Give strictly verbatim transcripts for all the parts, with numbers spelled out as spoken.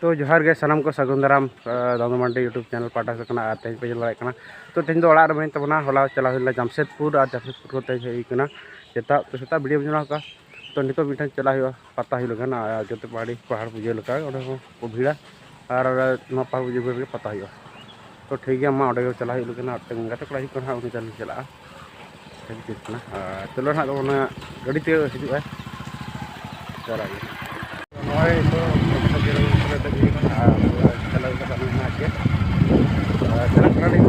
ᱛᱚ ᱡᱚᱦᱟᱨ ᱜᱮ ᱥᱟᱱᱟᱢ ᱠᱚ, ᱥᱟᱹᱜᱩᱱ ᱫᱟᱨᱟᱢ, ᱟᱸ, ᱫᱟᱢᱫᱚ ᱢᱟᱱᱰᱤ YouTube ᱪᱮᱱᱮᱞ ᱯᱟᱦᱴᱟ ᱥᱮᱫ ᱠᱷᱚᱱᱟᱜ᱾ ᱟᱨ ᱛᱮᱦᱮᱧ ᱯᱮ ᱧᱮᱞ ᱫᱟᱲᱮᱭᱟᱜ ᱠᱟᱱᱟ, ᱛᱚ ᱛᱮᱦᱮᱧ ᱫᱚ ᱚᱲᱟᱜ ᱨᱮ ᱵᱟᱹᱱᱩᱧ ᱛᱟᱵᱚᱱᱟ, ᱦᱚᱞᱟ ᱪᱟᱞᱟᱣ ᱦᱩᱭ ᱞᱮᱱᱟ ᱡᱟᱢᱥᱮᱫᱽᱯᱩᱨ, ᱟᱨ ᱡᱟᱢᱥᱮᱫᱽᱯᱩᱨ ᱠᱷᱚᱱ ᱛᱮᱦᱮᱧ ᱦᱮᱡ ᱦᱩᱭ ᱠᱟᱱᱟ ᱥᱮᱛᱟᱜ, ᱛᱚ ᱥᱮᱛᱟᱜ ᱵᱷᱤᱰᱤᱭᱳ ᱵᱮᱱᱟᱣ ᱠᱟᱜᱼᱟ᱾ ᱛᱚ ᱱᱤᱛᱚᱜ ᱢᱤᱫᱴᱟᱝ ᱪᱟᱞᱟᱜ ᱦᱩᱭᱩᱜᱼᱟ, ᱯᱟᱛᱟ ᱦᱩᱭᱩᱜ ᱞᱟᱹᱜᱤᱫ ᱦᱟᱸᱜ, ᱟᱨ ᱡᱚᱛᱚ ᱯᱟᱦᱟᱲᱤ, ᱯᱟᱦᱟᱲ ᱯᱩᱡᱟᱹ ᱞᱮᱠᱟ ᱚᱸᱰᱮ ᱦᱚᱸ ᱠᱚ ᱵᱷᱤᱲᱟ, ᱟᱨ ᱱᱚᱣᱟ ᱯᱟᱦᱟᱲ ᱯᱩᱡᱟᱹ ᱨᱮᱜᱮ ᱯᱟᱛᱟ ᱦᱩᱭᱩᱜᱼᱟ᱾ ᱛᱚ ᱴᱷᱤᱠ ᱜᱮᱭᱟ, ᱢᱟ ᱚᱸᱰᱮ ᱜᱮ ᱪᱟᱞᱟᱜ ᱦᱩᱭᱩᱜ ᱞᱟᱹᱜᱤᱫ ᱦᱟᱸᱜ, ᱢᱤᱫᱴᱟᱝ ᱜᱟᱛᱮ ᱠᱚᱲᱟ ᱦᱤᱡᱩᱜ ᱠᱟᱱᱟ ᱦᱟᱸᱜ, ᱩᱱᱤ ᱛᱟᱞᱤᱧ ᱪᱟᱞᱟᱜᱼᱟ᱾ ᱴᱷᱤᱠ ᱠᱟᱱᱟ᱾ ᱟᱨ ᱪᱚᱞᱚ ᱱᱟᱦᱟᱜ ᱫᱚ ᱚᱱᱟ ᱜᱟᱹᱰᱤ ᱛᱮ ᱦᱤᱡᱩᱜᱼᱟᱭ᱾ ᱪᱟᱞᱟᱜ ᱜᱮ᱾ ᱱᱚᱜᱼᱚᱭ ᱛᱚ ᱢᱚᱴᱚᱨ ᱥᱟᱭᱠᱮᱞ ᱨᱮ ᱫᱮᱡ ᱦᱩᱭ ᱠᱟᱱᱟ ᱟᱨ ᱪᱟᱞᱟᱣ ᱠᱟᱛᱮ ᱱᱚᱜᱼᱚᱭ ᱱᱟᱦᱟᱜ ᱜᱮ᱾ ᱟᱨ ᱪᱟᱞᱟᱜ ᱠᱟᱱᱟᱞᱤᱧ᱾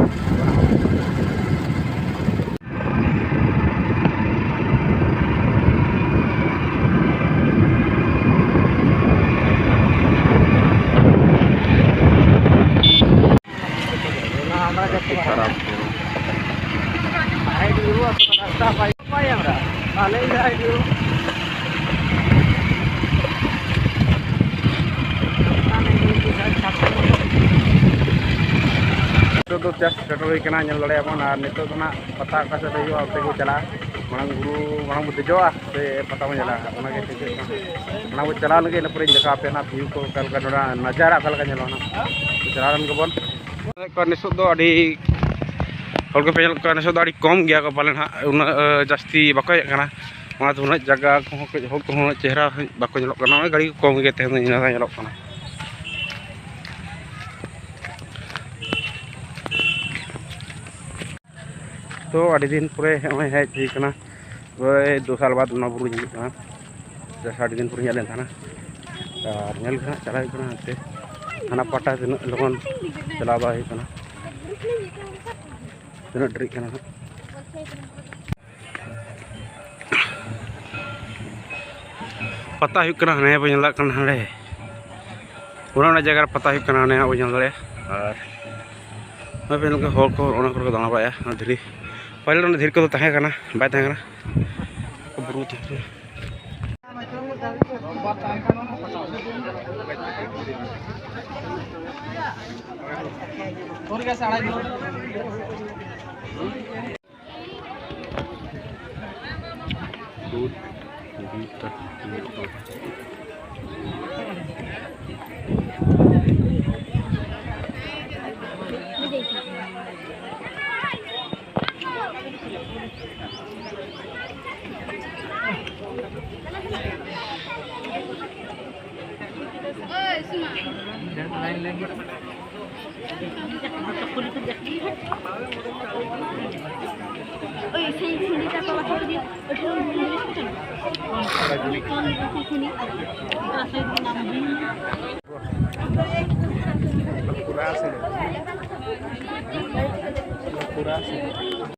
ᱠᱷᱟᱨᱟᱯ ᱠᱚ᱾ ᱱᱤᱛᱚᱜ ᱫᱚ just ᱥᱮᱴᱮᱨ ᱦᱩᱭ ᱠᱟᱱᱟ, ᱧᱮᱞ ᱫᱟᱲᱮᱭᱟᱜ ᱵᱚᱱ᱾ ᱟᱨ ᱱᱤᱛᱚᱜ ᱫᱚ ᱱᱟᱜ ᱯᱟᱛᱟ ᱚᱠᱟ ᱥᱮᱫ ᱦᱩᱭᱩᱜᱼᱟ, ᱚᱱᱛᱮ ᱜᱮ ᱪᱟᱞᱟᱜᱼᱟ᱾ ᱢᱟᱲᱟᱝ ᱵᱩᱨᱩ, ᱢᱟᱲᱟᱝ ᱵᱚ ᱫᱮᱡᱚᱜᱼᱟ, ᱥᱮ ᱯᱟᱛᱟ ᱵᱚᱱ ᱧᱮᱞᱟ, ᱚᱱᱟᱜᱮ ᱴᱷᱤᱠ ᱦᱩᱭᱩᱜ ᱠᱟᱱᱟ᱾ ᱢᱟᱲᱟᱝ ᱵᱚ ᱪᱟᱞᱟᱣ ᱞᱮᱱ ᱜᱮ, ᱤᱱᱟᱹ ᱯᱚᱨᱮᱧ ᱫᱮᱠᱷᱟᱣ ᱟᱯᱮᱭᱟ ᱱᱟᱜ view ᱠᱚ ᱚᱠᱟ ᱞᱮᱠᱟ, ᱱᱚᱰᱮ ᱱᱟᱡᱟᱨᱟ ᱚᱠᱟ ᱞᱮᱠᱟ ᱧᱮᱞᱚᱜᱼᱟ ᱱᱟᱜ᱾ ᱪᱟᱞᱟᱣ ᱞᱮᱱ ᱜᱮᱵᱚᱱ᱾ ᱱᱤᱛᱚᱜ ᱫᱚ ᱟᱹᱰᱤ ᱦᱚᱲ ᱠᱚᱯᱮ ᱧᱮᱞᱚᱜ ᱠᱟᱱᱟ, ᱱᱤᱛᱚᱜ ᱫᱚ ᱟᱹᱰᱤ ᱠᱚᱢ ᱜᱮᱭᱟ ᱠᱚ ᱯᱟᱞᱮᱱ ᱦᱟᱸᱜ, ᱩᱱᱟᱹᱜ, ᱮ, ᱡᱟᱹᱥᱛᱤ ᱵᱟᱠᱚ ᱦᱮᱡ ᱠᱟᱱᱟ᱾ ᱚᱱᱟᱛᱮ ᱩᱱᱟᱹᱜ ᱡᱟᱭᱜᱟ ᱠᱚᱦᱚᱸ ᱠᱟᱹᱡ ᱦᱚᱲ ᱠᱚᱦᱚᱸ ᱩᱱᱟᱹᱜ ᱪᱮᱦᱨᱟ ᱵᱟᱠᱚ ᱧᱮᱞᱚᱜ ᱠᱟᱱᱟ, ᱱᱚᱜᱼᱚᱭ ᱜᱟᱹᱰᱤ ᱠᱚ ᱠᱚᱢ ᱜᱮ ᱛᱮᱦᱮᱧ ᱫᱚ ᱤᱱᱟᱹ ᱧᱮᱞᱚᱜ ᱠᱟᱱᱟ᱾ ᱛᱚ ᱟᱹᱰᱤ ᱫᱤᱱ ᱯᱚᱨᱮ ᱱᱚᱜᱼᱚᱭ ᱦᱮᱡ ᱦᱩᱭ ᱠᱟᱱᱟ, ᱳᱭ ᱫᱩ ᱥᱟᱞ ᱵᱟᱫ ᱱᱚᱣᱟ ᱵᱩᱨᱩᱧ ᱦᱤᱡᱩᱜ ᱠᱟᱱᱟ᱾ ᱡᱟᱥ ᱟᱹᱰᱤ ᱫᱤᱱ ᱯᱚᱨᱮᱧ ᱦᱮᱡ ᱞᱮᱱ ᱛᱟᱦᱮᱱᱟ᱾ ᱟᱨ ᱧᱮᱞ ᱜᱮ ᱦᱟᱸᱜ ᱪᱟᱞᱟᱣ ᱦᱩᱭᱩᱜ ᱠᱟᱱᱟ ᱦᱟᱱᱛᱮ, ᱦᱟᱱᱟ ᱯᱟᱦᱴᱟ ᱛᱤᱱᱟᱹᱜ ᱞᱚᱜᱚᱱ ᱪᱟᱞᱟᱣ ᱵᱟᱭ ᱦᱩᱭᱩᱜ ᱠᱟᱱᱟ, ᱛᱤᱱᱟᱹᱜ ᱰᱮᱨᱤᱜ ᱠᱟᱱᱟ ᱦᱟᱸᱜ᱾ ᱯᱟᱛᱟ ᱦᱩᱭᱩᱜ ᱠᱟᱱᱟ ᱦᱟᱱᱮ ᱵᱚᱱ ᱧᱮᱞ ᱫᱟᱲᱮᱭᱟᱜ ᱠᱟᱱᱟ ᱦᱟᱸᱰᱮ᱾ ᱚᱱᱟ, ᱚᱱᱟ ᱡᱟᱭᱜᱟ ᱨᱮ ᱯᱟᱛᱟ ᱦᱩᱭᱩᱜ ᱠᱟᱱᱟ, ᱚᱱᱮ ᱦᱟᱸᱜ ᱵᱚᱱ ᱧᱮᱞ ᱫᱟᱲᱮᱭᱟᱜᱼᱟ᱾ ᱟᱨ ᱱᱚᱜᱼᱚᱭ ᱯᱮ ᱧᱮᱞ ᱠᱚᱣᱟ, ᱦᱚᱲ ᱠᱚ ᱚᱱᱟ ᱠᱚᱨᱮ ᱠᱚ ᱫᱟᱬᱟ ᱵᱟᱲᱟᱭᱟ, ᱚᱱᱟ ᱫᱷᱤᱨᱤ᱾ ᱯᱟᱹᱦᱤᱞ ᱚᱱᱟ ᱫᱷᱤᱨᱤ ᱠᱚᱫᱚ ᱛᱟᱦᱮᱸ ᱠᱟᱱᱟ, ᱵᱟᱭ ᱛᱟᱦᱮᱸ ᱠᱟᱱᱟ, ᱵᱩᱨᱩ ᱛᱟᱦᱮᱸ ᱠᱟᱱᱟ᱾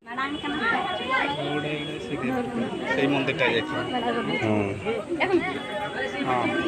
ᱢᱟᱲᱟᱝ ᱠᱟᱱᱟ᱾ ᱥᱮᱭ ᱢᱚᱱᱫᱤᱨ ᱴᱟᱜ ᱜᱮ᱾ ᱦᱩᱸ᱾ ᱦᱮᱸ᱾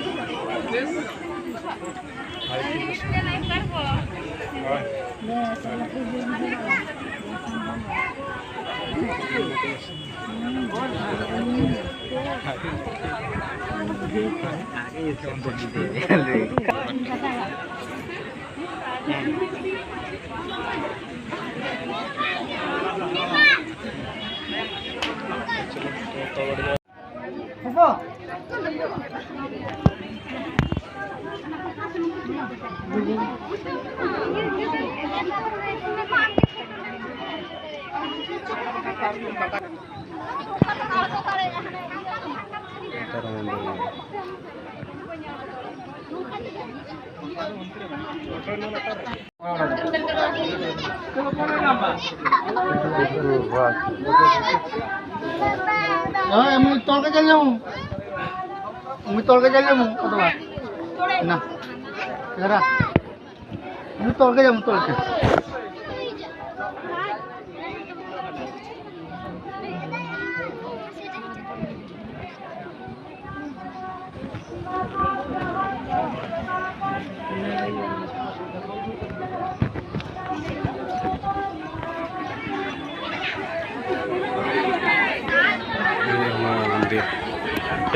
ᱦᱳᱭ, ᱩᱱᱤ ᱛᱚᱞ ᱠᱮᱫᱮ ᱧᱟᱢ᱾ ᱩᱱᱤ ᱛᱚᱞ ᱠᱮᱫᱮ ᱧᱟᱢ, ᱟᱫᱚ ᱵᱟᱝ᱾ ᱱᱟ᱾ ᱮᱨᱟ᱾ ᱩᱱᱤ ᱛᱚᱞ ᱠᱮᱫᱮ ᱧᱟᱢ, ᱛᱚᱞ ᱠᱮᱫᱮ᱾ ᱱᱚᱣᱟ ᱢᱚᱱᱫᱤᱨ᱾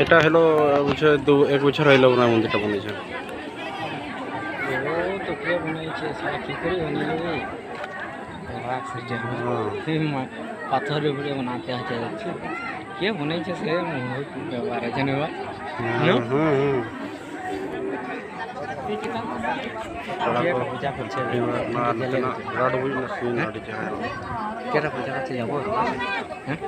এটা হলো, বলছে, দু এক বছর হইলো ওনার মন্দিরটা বনেছে। वो तो क्या बनाई छे, साला की करी बनी होगी। वाह, सही है। हाँ। फिर म-, पत्थर ऊपर बनाते हैं, चलो। क्या बनाई छे से, मुंह पे बारह जने हुआ। हाँ, नो? हाँ, हाँ। ᱠᱚᱲᱟ ᱠᱚ ᱯᱩᱡᱟ ᱠᱚ ᱪᱮᱫ? ᱱᱚᱣᱟ ᱱᱚᱛᱮᱱᱟᱜ ᱨᱟᱰ ᱵᱩᱡᱽ ᱨᱮᱱᱟᱜ scene ᱟᱹᱰᱤ ᱪᱮᱦᱨᱟ ᱧᱮᱞᱚᱜᱼᱟ᱾ ᱪᱮᱫ ᱯᱩᱡᱟ ᱠᱚ ᱪᱮᱫ ᱟᱵᱚ? ᱦᱮᱸ?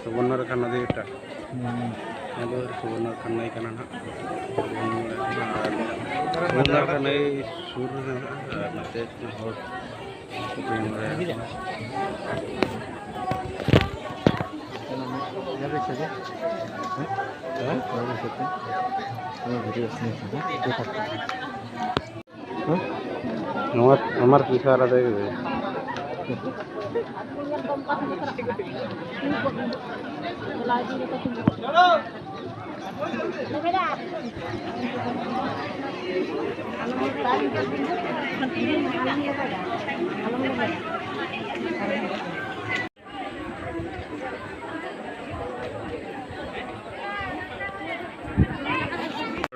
ᱥᱩᱵᱚᱨᱱᱚ ᱨᱮᱠᱷᱟ ᱱᱚᱫᱤ ᱮᱴᱟᱜ᱾ ᱦᱩᱸ᱾ ᱱᱚᱣᱟ ᱫᱚ ᱥᱩᱵᱚᱨᱱᱚ ᱨᱮᱠᱷᱟ ᱱᱟᱹᱭ ᱠᱟᱱᱟ ᱱᱟᱦᱟᱜ᱾ ᱥᱩᱵᱚᱨᱱᱚ ᱨᱮᱠᱷᱟ ᱱᱟᱹᱭ ᱥᱩᱨ ᱨᱮ ᱢᱮᱱᱟᱜᱼᱟ, ᱟᱨ ᱱᱚᱛᱮ ᱦᱚᱲ ᱱᱚᱣᱟ ᱟᱢᱟᱨ ᱯᱤᱥᱟᱨᱟ ᱫᱮ᱾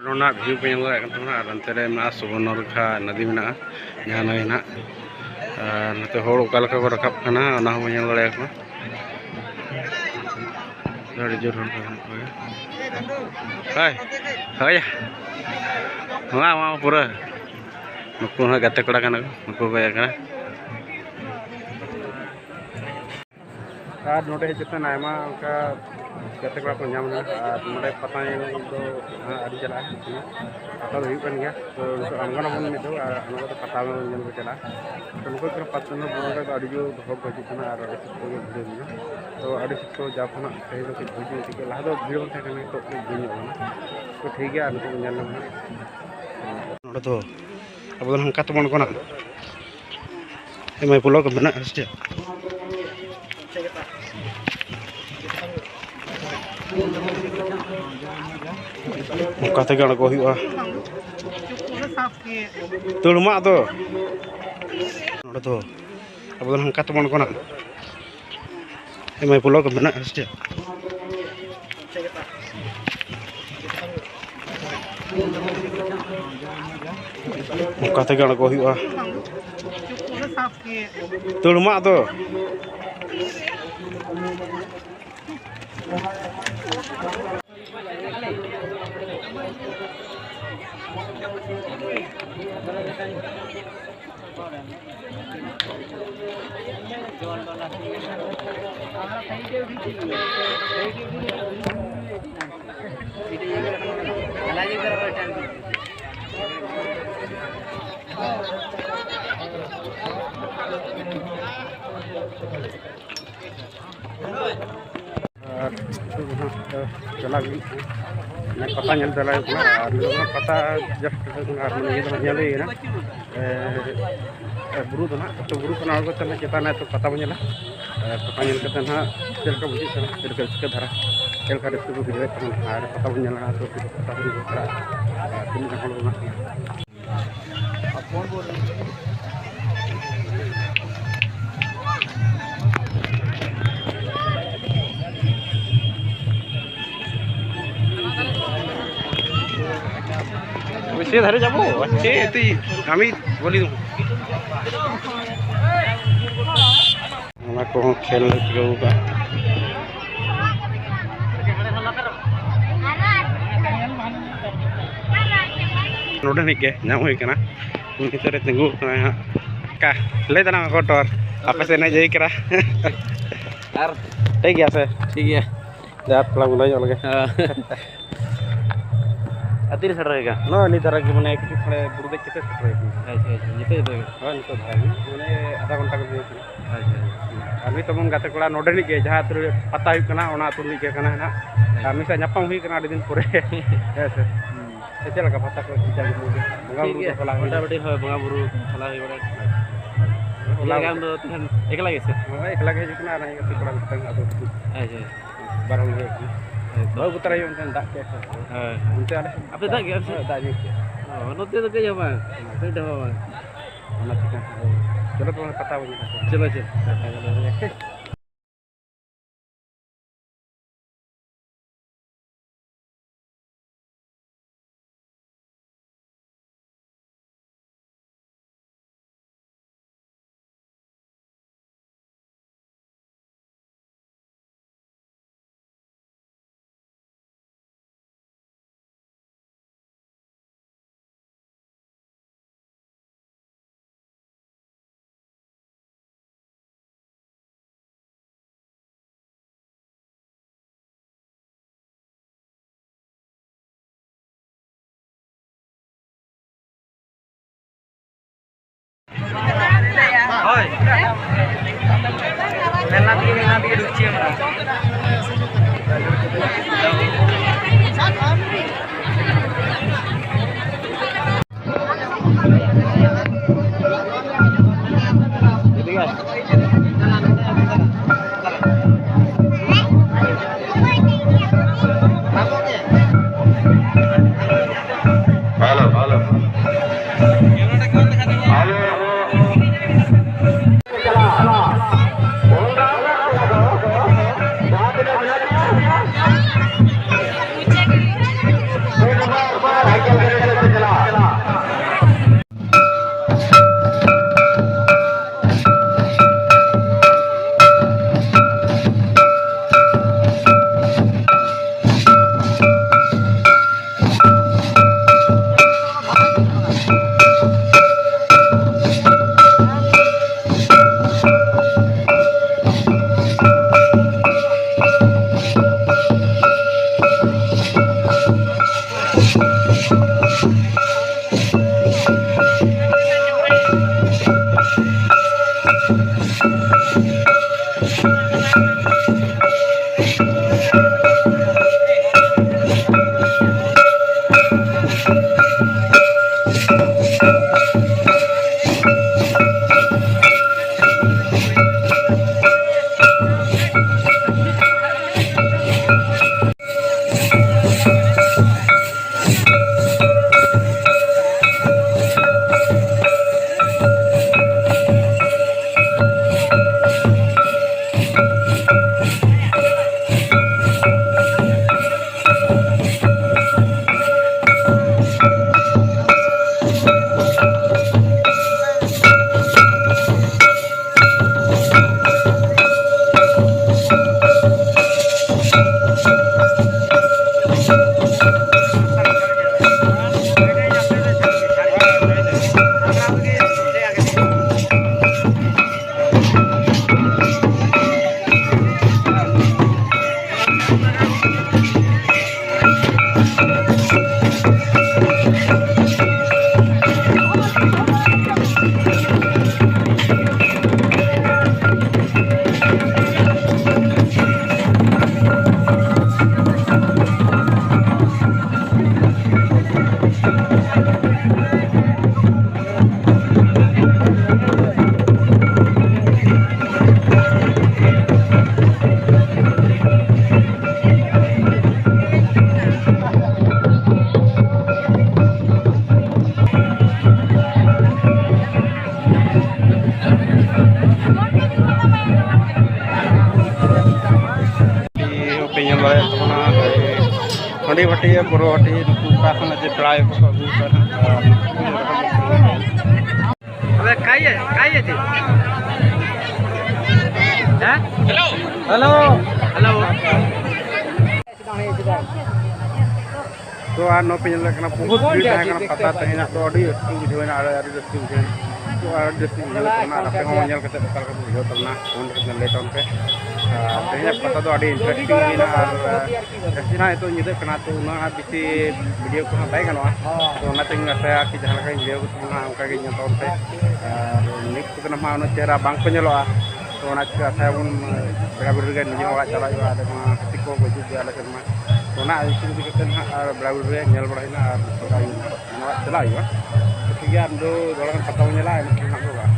ᱱᱚᱣᱟ view ᱯᱮ ᱧᱮᱞ ᱫᱟᱲᱮᱭᱟᱜ ᱠᱟᱱ ᱛᱟᱵᱚᱱᱟ, ᱟᱨ ᱚᱱᱛᱮ ᱨᱮ ᱢᱮᱱᱟᱜᱼᱟ ᱥᱩᱵᱚᱨᱱᱚ ᱨᱮᱠᱷᱟ ᱱᱚᱫᱤ ᱢᱮᱱᱟᱜᱼᱟ, ᱡᱟᱦᱟᱸ ᱱᱟᱹᱭ ᱦᱮᱱᱟᱜ᱾ ᱟᱨ ᱱᱚᱛᱮ ᱦᱚᱲ ᱚᱠᱟ ᱞᱮᱠᱟ ᱠᱚ ᱨᱟᱠᱟᱵ ᱠᱟᱱᱟ, ᱚᱱᱟ ᱦᱚᱸ ᱵᱚᱱ ᱧᱮᱞ ᱫᱟᱲᱮᱭᱟᱠᱚᱣᱟ᱾ ᱟᱹᱰᱤ ᱡᱳᱨ ᱦᱚᱲ ᱠᱚ ᱢᱮᱱᱟᱜ ᱠᱚᱣᱟ᱾ ᱦᱳᱭ, ᱦᱳᱭ, ᱢᱟ, ᱢᱟ, ᱯᱩᱨᱟᱹ ᱱᱩᱠᱩ ᱦᱚᱸ ᱜᱟᱛᱮ ᱠᱚᱲᱟ ᱠᱟᱱᱟ ᱠᱚ, ᱱᱩᱠᱩ ᱠᱚ ᱤᱭᱟᱹ ᱠᱟᱱᱟ᱾ ᱟᱨ ᱱᱚᱰᱮ ᱦᱮᱡ ᱠᱟᱛᱮ ᱟᱭᱢᱟ ᱚᱱᱠᱟ ᱜᱟᱛᱮ ᱠᱚᱲᱟ ᱠᱚ ᱧᱟᱢ ᱮᱱᱟ᱾ ᱟᱨ ᱱᱚᱰᱮ ᱯᱟᱛᱟ ᱧᱮᱞ ᱫᱚ ᱟᱹᱰᱤ ᱪᱟᱞᱟᱜᱼᱟ, ᱯᱟᱛᱟ ᱫᱚ ᱦᱩᱭᱩᱜ ᱠᱟᱱ ᱜᱮᱭᱟ᱾ ᱛᱚ ᱱᱤᱛᱚᱜ ᱟᱬᱜᱚᱱᱟᱵᱚᱱ ᱢᱤᱫ ᱫᱷᱟᱣ ᱟᱨ ᱟᱬᱜᱚ ᱠᱟᱛᱮ ᱯᱟᱛᱟ ᱧᱮᱞ ᱠᱚ ᱪᱟᱞᱟᱜᱼᱟ᱾ ᱛᱚ ᱱᱚᱝᱠᱟ ᱜᱮ ᱯᱟᱛᱟ ᱧᱮᱞ ᱵᱚᱞᱚ ᱞᱮᱱᱠᱷᱟᱱ ᱫᱚ ᱟᱹᱰᱤ ᱡᱳᱨ ᱦᱚᱲ ᱠᱚ ᱦᱤᱡᱩᱜ ᱠᱟᱱᱟ ᱟᱨ ᱟᱹᱰᱤ ᱥᱚᱠᱛᱚ ᱜᱮ ᱵᱷᱤᱲ ᱢᱮᱱᱟᱜᱼᱟ᱾ ᱛᱚ ᱟᱹᱰᱤ ᱥᱚᱠᱛᱚ ᱡᱟᱣ ᱠᱷᱚᱱᱟᱜ ᱛᱮᱦᱮᱧ ᱫᱚ ᱠᱟᱹᱡ ᱵᱷᱤᱲ ᱧᱚᱜ ᱴᱷᱤᱠ ᱜᱮᱭᱟ, ᱞᱟᱦᱟ ᱫᱚ ᱵᱷᱤᱲ ᱵᱟᱝ ᱛᱟᱦᱮᱸ ᱠᱟᱱᱟ, ᱱᱤᱛᱚᱜ ᱠᱟᱹᱡ ᱵᱷᱤᱲ ᱧᱚᱜ ᱠᱟᱱᱟ᱾ ᱛᱚ ᱴᱷᱤᱠ ᱜᱮᱭᱟ, ᱟᱨ ᱱᱤᱛᱚᱜ ᱵᱚᱱ ᱧᱮᱞ ᱞᱮᱠᱷᱟᱱ ᱱᱚᱰᱮ ᱫᱚ ᱟᱵᱚ ᱫᱚ ᱱᱚᱝᱠᱟ ᱛᱮᱵᱚᱱ ᱟᱬᱜᱚᱱᱟ᱾ ᱮᱢᱟᱭ ᱯᱚᱞᱚᱠ ᱢᱮᱱᱟᱜᱼᱟ ᱥᱮ ᱪᱮᱫ? ᱱᱚᱝᱠᱟ ᱛᱮᱜᱮ ᱟᱬᱜᱚ ᱦᱩᱭᱩᱜᱼᱟ᱾ ᱛᱟᱹᱲᱢᱟᱜ ᱫᱚ ᱱᱚᱰᱮ ᱫᱚ ᱟᱵᱚ ᱫᱚ ᱱᱚᱝᱠᱟ ᱛᱮᱵᱚᱱ ᱟᱬᱜᱚᱱᱟ᱾ ᱮᱢᱟᱭ ᱯᱚᱞᱚᱠ ᱢᱮᱱᱟᱜᱼᱟ ᱥᱮ ᱪᱮᱫ? ᱱᱚᱝᱠᱟ ᱛᱮᱜᱮ ᱟᱬᱜᱚ ᱦᱩᱭᱩᱜᱼᱟ᱾ ᱛᱟᱹᱲᱢᱟᱜ ᱫᱚ᱾ ᱟᱨ ᱱᱤᱛᱚᱜ ᱫᱚ ᱦᱟᱸᱜ, ᱮ, ᱪᱟᱞᱟᱜ ᱦᱩᱭᱩᱜ ᱠᱟᱱᱟ᱾ ᱢᱟᱱᱮ ᱯᱟᱛᱟ ᱧᱮᱞ ᱪᱟᱞᱟᱜ ᱦᱩᱭᱩᱜ ᱠᱟᱱᱟ᱾ ᱟᱨ ᱱᱤᱛᱚᱜ ᱫᱚ ᱦᱟᱸᱜ ᱯᱟᱛᱟ just ᱟᱨ ᱢᱟᱱᱮ ᱤᱭᱟᱹ ᱫᱚ ᱦᱟᱸᱜ ᱧᱮᱞ ᱦᱩᱭ ᱠᱟᱱᱟ᱾ ᱮ, ᱮ, ᱵᱩᱨᱩ ᱫᱚ ᱦᱟᱸᱜ, ᱛᱚ ᱵᱩᱨᱩ ᱠᱷᱚᱱ ᱟᱬᱜᱚ ᱠᱟᱛᱮ ᱪᱮᱛᱟᱱ ᱨᱮ ᱛᱚ ᱯᱟᱛᱟ ᱵᱚᱱ ᱧᱮᱞᱟ᱾ ᱮ, ᱯᱟᱛᱟ ᱧᱮᱞ ᱠᱟᱛᱮ ᱦᱟᱸᱜ ᱪᱮᱫ ᱞᱮᱠᱟ ᱵᱩᱡᱷᱟᱹᱜ ᱠᱟᱱᱟ, ᱪᱮᱫ ᱞᱮᱠᱟ ᱨᱟᱹᱥᱠᱟᱹ ᱫᱷᱟᱨᱟ, ᱪᱮᱫ ᱞᱮᱠᱟ ᱨᱟᱹᱥᱠᱟᱹ ᱠᱚ ᱵᱩᱡᱷᱟᱹᱣᱮᱫ ᱛᱟᱵᱚᱱᱟ᱾ ᱟᱨ ᱯᱟᱛᱟ ᱵᱚᱱ ᱧᱮᱞᱟ ᱦᱟᱸᱜ, ᱛᱚ ᱯᱟᱛᱟ ᱵᱚᱱ ᱧᱮᱞᱟ᱾ ᱟᱨ ᱛᱤᱱᱟᱹᱜ ᱜᱟᱱ ᱦᱚᱲ ᱠᱚ ᱢᱮᱱᱟᱜ ᱠᱚᱣᱟ᱾ বেশি ধরে যাবো, হচ্ছে তুই, আমি বলি দেবো। ᱚᱱᱟ ᱠᱚᱦᱚᱸ ᱠᱷᱮᱞ ᱞᱮ ᱪᱩᱠᱟᱹᱣ ᱠᱟᱜᱼᱟ᱾ ᱱᱚᱰᱮ ᱱᱤᱡ ᱜᱮ ᱧᱟᱢ ᱦᱩᱭ ᱠᱟᱱᱟ᱾ ᱩᱱᱤ ᱱᱤᱛᱚᱜ ᱨᱮ ᱛᱤᱸᱜᱩ ᱟᱠᱟᱱᱟᱭ ᱦᱟᱸᱜ᱾ ᱚᱠᱟ? ᱞᱟᱹᱭ ᱛᱟᱞᱟᱝ ᱢᱮ ᱠᱚᱴᱚᱨ, ᱟᱯᱮ ᱥᱮᱫ ᱮᱱᱮᱡ ᱦᱩᱭ ᱠᱟᱱᱟ᱾ ᱟᱨ ᱴᱷᱤᱠ ᱜᱮᱭᱟ ᱥᱮ? ᱴᱷᱤᱠ ᱜᱮᱭᱟ᱾ ᱡᱟ ᱛᱷᱚᱲᱟ ᱵᱚᱱᱫᱚ ᱧᱚᱜ ᱞᱮᱜᱮ᱾ ᱦᱮᱸ᱾ ᱟᱨ ᱛᱤᱨᱮ ᱥᱮᱴᱮᱨ ᱦᱩᱭ ᱠᱟᱱᱟ? ᱱᱚᱜᱼᱚᱭ ᱱᱤᱛ ᱫᱷᱟᱨᱟ ᱜᱮ, ᱢᱟᱱᱮ ᱠᱤᱪᱷᱩ ᱠᱷᱚᱱᱮ ᱵᱩᱨᱩ ᱫᱮᱡ ᱠᱟᱛᱮ ᱥᱮᱴᱮᱨ ᱦᱩᱭ ᱠᱟᱱᱟ᱾ ᱟᱪᱪᱷᱟ, ᱟᱪᱪᱷᱟ, ᱱᱤᱛᱚᱜ ᱫᱚ? ᱦᱳᱭ, ᱱᱤᱛᱚᱜ ᱫᱷᱟᱨᱟ ᱜᱮ, ᱢᱟᱱᱮ ᱟᱫᱷᱟ ᱜᱷᱚᱱᱴᱟ ᱜᱮ ᱦᱩᱭ ᱠᱟᱱᱟ᱾ ᱟᱪᱪᱷᱟ, ᱟᱪᱪᱷᱟ᱾ ᱟᱨ ᱱᱤᱛ ᱛᱟᱵᱚᱱ ᱜᱟᱛᱮ ᱠᱚᱲᱟ ᱱᱚᱰᱮ ᱨᱤᱱᱤᱡ ᱜᱮ, ᱡᱟᱦᱟᱸ ᱟᱹᱛᱩ ᱨᱮ ᱯᱟᱛᱟ ᱦᱩᱭᱩᱜ ᱠᱟᱱᱟ, ᱚᱱᱟ ᱟᱹᱛᱩ ᱨᱤᱱᱤᱡ ᱜᱮ ᱠᱟᱱᱟᱭ ᱱᱟᱦᱟᱜ᱾ ᱟᱨ ᱱᱩᱭ ᱥᱟᱶ ᱧᱟᱯᱟᱢ ᱦᱩᱭ ᱠᱟᱱᱟ ᱟᱹᱰᱤ ᱫᱤᱱ ᱯᱚᱨᱮ᱾ ᱦᱮᱸ ᱥᱮ? ᱦᱩᱸ᱾ ᱪᱮᱫ ᱞᱮᱠᱟ ᱯᱟᱛᱟ ᱠᱚ ᱪᱮᱫ ᱞᱮᱠᱟ ᱵᱚᱸᱜᱟ ᱴᱷᱤᱠ ᱵᱩᱨᱩ ᱜᱮᱭᱟ, ᱠᱚ ᱪᱟᱞᱟᱣ ᱦᱩᱭ ᱞᱮᱱᱟ? ᱢᱚᱴᱟᱢᱩᱴᱤ, ᱦᱳᱭ, ᱵᱚᱸᱜᱟ ᱵᱩᱨᱩ ᱪᱟᱞᱟᱣ ᱦᱩᱭ ᱵᱟᱲᱟ ᱞᱮᱱᱟ᱾ ᱪᱮᱫ ᱞᱮᱠᱟ ᱟᱢ ᱫᱚ ᱛᱟᱦᱮᱱ ᱮᱠᱞᱟ ᱜᱮ ᱥᱮ? ᱦᱳᱭ, ᱮᱠᱞᱟ ᱜᱮ ᱦᱤᱡᱩᱜ ᱠᱟᱱᱟ ᱟᱨ ᱤᱧ ᱜᱟᱛᱮ ᱠᱚᱲᱟ ᱢᱤᱫᱴᱟᱝ ᱟᱫᱚ ᱟᱪᱪᱷᱟ, ᱟᱪᱪᱷᱟ᱾ ᱵᱟᱨ ᱦᱚᱲ ᱜᱮ ᱦᱮᱡ ᱠᱟᱱᱟ᱾ ᱵᱟᱹᱦᱩ ᱵᱩᱛᱟᱨ ᱦᱩᱭᱩᱜ ᱚᱱᱛᱮ ᱫᱟᱜ ᱠᱮᱫ ᱠᱷᱟᱡ᱾ ᱦᱳᱭ᱾ ᱚᱱᱛᱮ ᱟᱞᱮ ᱥᱮᱫ ᱟᱯᱮ ᱫᱟᱜ ᱜᱮᱭᱟ ᱟᱯᱮ ᱥᱮᱫ? ᱦᱳᱭ, ᱫᱟᱜ ᱧᱩᱨ ᱠᱮᱫ᱾ ᱚ, ᱱᱚᱛᱮ ᱫᱚ ᱠᱟᱹᱡ ᱦᱚᱸ ᱵᱟᱝ, ᱠᱟᱹᱡ ᱦᱚᱸ ᱵᱟᱝ᱾ ᱚᱱᱟ ᱪᱤᱠᱟᱹ? ᱪᱚᱞᱚ ᱛᱚᱵᱮ ᱯᱟᱛᱟ ᱵᱚᱱ ᱧᱮᱞᱟ᱾ ᱪᱚᱞᱚ, ᱪᱚᱞᱚ᱾ ᱯᱟᱛᱟ ᱧᱮᱞ ᱞᱮ᱾ ᱦᱳᱭ᱾ ᱢᱮᱞᱟ ᱛᱮᱜᱮ, ᱢᱮᱞᱟ ᱛᱮᱜᱮ ᱰᱩᱵᱪᱤ ᱢᱮᱱᱟᱜᱼᱟ᱾ Hello, hello. ᱦᱟᱺᱰᱤ ᱵᱷᱟᱹᱴᱤ, ᱯᱟᱹᱣᱨᱟᱹ ᱵᱷᱟᱹᱴᱤ, ᱱᱩᱠᱩ ᱚᱠᱟ ᱠᱷᱚᱱᱟᱜ ᱡᱮ ᱯᱮᱲᱟ ᱠᱚᱠᱚ ᱟᱹᱜᱩ ᱠᱚᱣᱟ ᱱᱟᱦᱟᱜ᱾ ᱟᱵᱮ ᱠᱟᱭᱮ, ᱠᱟᱭᱮ ᱛᱷᱮ? ᱦᱮᱸ? ᱦᱮᱞᱳ᱾ ᱦᱮᱞᱳ᱾ ᱦᱮᱞᱳ᱾ ᱛᱚ, ᱟᱨ ᱱᱚᱣᱟ ᱯᱮ ᱧᱮᱞ ᱫᱟᱲᱮᱭᱟᱜ ᱠᱟᱱᱟ, ᱵᱚᱦᱩᱛ ᱵᱷᱤᱲ ᱛᱟᱦᱮᱸ ᱠᱟᱱᱟ ᱯᱟᱛᱟ ᱛᱮᱦᱮᱧᱟᱜ ᱫᱚ, ᱟᱹᱰᱤ ᱨᱟᱹᱥᱠᱟᱹ ᱵᱩᱡᱷᱟᱹᱣᱮᱱᱟ, ᱟᱹᱰᱤ, ᱟᱹᱰᱤ ᱨᱟᱹᱥᱠᱟᱹ ᱵᱩᱡᱷᱟᱹᱣᱮᱱᱟ᱾ ᱛᱚ, ᱟᱨ ᱟᱹᱰᱤ ᱨᱟᱹᱥᱠᱟᱹ ᱵᱩᱡᱷᱟᱹᱣ ᱛᱟᱵᱚᱱᱟ, ᱟᱨ ᱟᱯᱮ ᱦᱚᱸ ᱧᱮᱞ ᱠᱟᱛᱮ ᱚᱠᱟ ᱞᱮᱠᱟ ᱯᱮ ᱵᱩᱡᱷᱟᱹᱣ ᱛᱟᱵᱚᱱᱟ, comment ᱠᱟᱛᱮ ᱞᱟᱹᱭ ᱛᱟᱵᱚᱱ ᱯᱮ᱾ ᱟᱨ ᱛᱮᱦᱮᱧᱟᱜ ᱯᱟᱛᱟ ᱫᱚ ᱟᱹᱰᱤ interesting ᱦᱩᱭᱱᱟ, ᱟᱨ ᱡᱟᱹᱥᱛᱤ ᱱᱟᱦᱟᱜ ᱱᱤᱛᱚᱜ ᱧᱤᱫᱟᱹᱜ ᱠᱟᱱᱟ, ᱛᱚ ᱩᱱᱟᱹᱜ ᱦᱟᱸᱜ ᱵᱮᱥᱤ video ᱠᱚᱦᱚᱸ ᱵᱟᱭ ᱜᱟᱱᱚᱜᱼᱟ᱾ ᱛᱚ ᱚᱱᱟᱛᱮᱧ ᱟᱥᱟᱭᱟ ᱠᱤ ᱡᱟᱦᱟᱸ ᱞᱮᱠᱟᱧ video ᱠᱚ ᱛᱟᱵᱚᱱᱟ, ᱚᱱᱠᱟ ᱜᱮ ᱧᱮᱞ ᱛᱟᱵᱚᱱ ᱯᱮ᱾ ᱟᱨ news ᱠᱚᱫᱚ ᱱᱟᱦᱟᱜ ᱩᱱᱟᱹᱜ ᱪᱮᱦᱨᱟ ᱵᱟᱝ ᱠᱚ ᱧᱮᱞᱚᱜᱼᱟ, ᱛᱚ ᱚᱱᱟ ᱪᱤᱠᱟᱹ ᱟᱥᱟᱭᱟᱵᱚᱱ, ᱯᱮᱲᱟ ᱵᱤᱨᱩ ᱨᱮ ᱱᱤᱡᱮ ᱦᱚᱸ ᱚᱲᱟᱜ ᱪᱟᱞᱟᱜ ᱦᱩᱭᱩᱜᱼᱟ, ᱟᱞᱮ ᱢᱟ ᱦᱟᱹᱛᱤ ᱠᱚ ᱵᱟᱹᱪᱩᱜ ᱜᱮᱭᱟ ᱟᱞᱮ ᱥᱮᱫ ᱢᱟ᱾ ᱛᱚ ᱚᱱᱟ ᱤᱫᱤ ᱠᱟᱛᱮ ᱱᱟᱦᱟᱜ ᱟᱨ ᱵᱮᱲᱟ ᱵᱤᱨᱩ ᱨᱮ ᱧᱮᱞ ᱵᱟᱲᱟ ᱦᱩᱭᱱᱟ ᱟᱨ ᱪᱟᱞᱟᱜ ᱦᱩᱭᱩᱜᱼᱟ᱾ ᱴᱷᱤᱠ ᱜᱮᱭᱟ, ᱟᱢ ᱫᱚ ᱫᱚᱦᱲᱟ ᱜᱟᱱ ᱯᱟᱛᱟ ᱵᱚᱱ ᱧᱮᱞᱟ, ᱮᱱᱠᱷᱟᱱ ᱦᱟᱸᱜ ᱫᱚ ᱵᱟᱝ᱾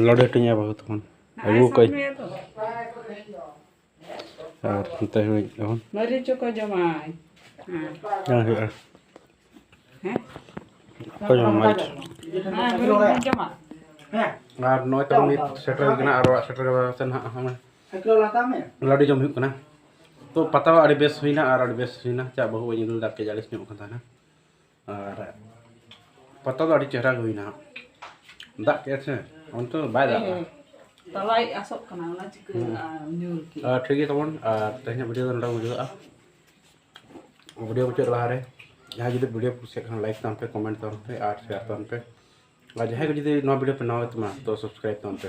ᱞᱟᱹᱰᱩ ᱦᱟᱹᱴᱤᱧᱟ ᱵᱟᱹᱦᱩ ᱛᱟᱵᱚᱱ᱾ ᱟᱹᱜᱩ ᱠᱟᱜ ᱟᱹᱧ᱾ ᱟᱨ ᱱᱚᱛᱮ ᱦᱚᱸ ᱟᱵᱚᱱ᱾ ᱢᱟᱹᱨᱤᱪ ᱦᱚᱸᱠᱚ ᱡᱚᱢᱟ᱾ ᱦᱮᱸ᱾ ᱵᱟᱝ ᱦᱩᱭᱩᱜᱼᱟ᱾ ᱦᱮᱸ? ᱚᱠᱚᱭ ᱡᱚᱢᱟ ᱢᱟᱹᱨᱤᱪ? ᱦᱮᱸ, ᱢᱟᱹᱨᱤᱪ ᱵᱚᱱ ᱡᱚᱢᱟ᱾ ᱟᱨ ᱱᱚᱜᱼᱚᱭ ᱛᱟᱵᱚᱱ ᱱᱤᱛ ᱥᱮᱴᱮᱨ ᱦᱩᱭ ᱠᱟᱱᱟ, ᱟᱨ ᱚᱲᱟᱜ ᱥᱮᱴᱮᱨ ᱠᱟᱛᱮ ᱱᱟᱦᱟᱜ ᱦᱚᱸ ᱞᱟᱹᱰᱩ ᱡᱚᱢ ᱦᱩᱭᱩᱜ ᱠᱟᱱᱟ᱾ ᱛᱚ ᱯᱟᱛᱟ ᱟᱹᱰᱤ ᱵᱮᱥ ᱦᱩᱭᱱᱟ ᱟᱨ ᱟᱹᱰᱤ ᱵᱮᱥ ᱦᱩᱭᱱᱟ᱾ ᱪᱟ ᱵᱟᱹᱦᱩ ᱵᱟᱹᱧ ᱧᱩ ᱫᱟᱲᱮ ᱠᱮᱫ, ᱟᱹᱲᱤᱥ ᱧᱚᱜ ᱠᱟᱱ ᱛᱟᱦᱮᱱᱟ᱾ ᱟᱨ ᱯᱟᱛᱟ ᱫᱚ ᱟᱹᱰᱤ ᱪᱮᱦᱨᱟ ᱜᱮ ᱦᱩᱭᱱᱟ᱾ ᱫᱟᱜ ᱠᱮᱫ ᱥᱮ? ᱚᱱᱛᱮ ᱫᱚ ᱵᱟᱭ ᱫᱟᱜ ᱠᱟᱫᱟ᱾ ᱛᱟᱞᱟᱭ ᱟᱥᱚᱜ ᱠᱟᱱᱟ, ᱚᱱᱟ ᱪᱤᱠᱟᱹ ᱦᱩᱸ᱾ ᱟᱨ ᱧᱩᱨ ᱠᱮᱫ᱾ ᱟᱨ ᱴᱷᱤᱠ ᱜᱮᱭᱟ ᱛᱟᱵᱚᱱ, ᱟᱨ ᱛᱮᱦᱮᱧᱟᱜ ᱵᱷᱤᱰᱤᱭᱳ ᱫᱚ ᱱᱚᱰᱮ ᱢᱩᱪᱟᱹᱫᱚᱜᱼᱟ᱾ ᱵᱷᱤᱰᱤᱭᱳ ᱢᱩᱪᱟᱹᱫ ᱞᱟᱦᱟᱨᱮ ᱡᱟᱦᱟᱸᱭ ᱡᱩᱫᱤ ᱵᱷᱤᱰᱤᱭᱳ ᱠᱩᱥᱤᱭᱟᱜ ᱠᱷᱟᱱ ᱞᱟᱭᱤᱠ ᱛᱟᱵᱚᱱ ᱯᱮ, ᱠᱚᱢᱮᱱᱴ ᱛᱟᱵᱚᱱ ᱯᱮ ᱟᱨ ᱥᱮᱭᱟᱨ ᱛᱟᱵᱚᱱ ᱯᱮ᱾ ᱟᱨ ᱡᱟᱦᱟᱸᱭ ᱠᱚ ᱡᱩᱫᱤ ᱱᱚᱣᱟ ᱵᱷᱤᱰᱤᱭᱳ ᱯᱮ ᱱᱟᱣᱟ ᱛᱟᱢᱟ ᱛᱚ ᱥᱟᱵᱥᱠᱨᱟᱭᱤᱵ ᱛᱟᱵᱚᱱ ᱯᱮ᱾